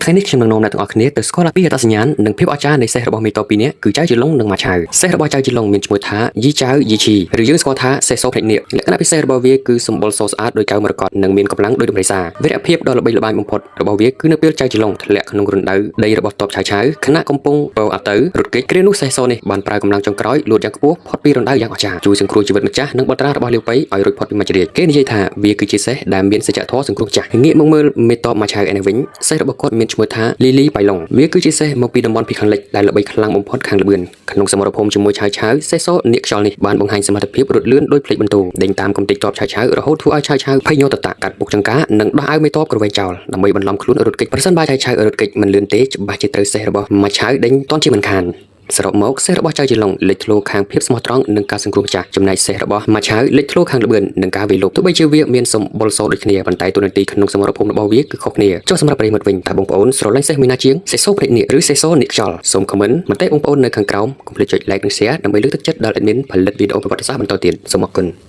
ថ្ងៃនេះខ្ញុំនឹងនាំអ្នកទាំងអស់គ្នាទៅស្គាល់ពីអត្តសញ្ញាណនិងភាពអស្ចារ្យនៃសេះរបស់មេតបពីរនាក់គឺចៅជាឡុងនិងម៉ាឆៅសេះរបស់ចៅជាឡុងមានឈ្មោះថាយីចៅយីឈីឬយើងស្គាល់ថាសេះសភ្នែកនាគលក្ខណៈពិសេសរបស់វាគឺសម្បុរសស្អាតដោយកៅមរកតនិងមានកម្លាំងដូចដំរីសាវីរភាពដ៏ល្បីល្បាញបំផុតរបស់វាគឺនៅពេលចៅជាឡុងធ្លាក់ក្នុងរណ្ដៅដីរបស់តបឆៅឆៅខណៈកំពុងពោអាទៅរត់គេចគ្រានោះសេះសនេះបានប្រើកម្លាំងចុងក្រោយលួតយ៉ាងខ្ពស់ផុតពីរណ្ដៅយ៉ាងអស្ចារ្យជួយសង្គ្រោះជីវិតម្ចាស់និងបុត្រារបស់លាវប៉ៃឲ្យរួចផុតពីមច្ចរាជគេនិយាយថាវាគឺជាសេះដែលមានសច្ចធម៌សង្គ្រោះចាស់ងាកមកមើលមេតបម៉ាឆៅឯនេះវិញសេះរបស់គាត់មានឈ្មោះថាលីលីបៃឡុងវាគឺជាសេះមកពីតំបន់ភាគខាងលិចដែលល្បីខ្លាំងបំផុតខាងល្បឿនក្នុងសមរភូមិជាមួយឆៅឆៅសេះសនាគខ្យល់នេះបានបង្ហាញសមត្ថភាពរត់លឿនដោយភ្លេចបន្ទោដេញតាមកំទេចតបឆៅឆៅរហូតធ្វើឲ្យឆៅឆៅភ័យញ័រតតាកាត់ពុកចង្ការនិងដោះអាវមេតបក្រវែងចោលដើម្បីបន្លំខ្លួនរត់គេចប្រសិនបើឆៅឆៅរត់គេចមិនលឿនទេច្បាស់ជាត្រូវសេះរបស់ម៉ាឆៅដេញទាន់ជាមិនខាន សរុបមកសេះរបស់ចៅជាឡុងលេចធ្លោខាងភាពស្មោះត្រង់និងការសង្គ្រោះម្ចាស់ចំណែកសេះរបស់ម៉ាឆៅលេចធ្លោខាងល្បឿននិងការវាយលុកទោះបីជាវាមានសម្បុរសដូចគ្នាប៉ុន្តែតួនាទីក្នុងសមរភូមិរបស់វាគឺខុសគ្នាចុះសម្រាប់ប្រិយមិត្តវិញតើបងប្អូនស្រឡាញ់សេះមួយណាជាងសេះសូភ្នែកនាគឬសេះសូនាគខ្យល់សូម comment មតិបងប្អូននៅខាងក្រោមកុំភ្លេចចុច like និង share ដើម្បីលើកទឹកចិត្តដល់ admin ផលិតវីដេអូប្រវត្តិសាស្ត្របន្តទៀតសូមអរគុណ។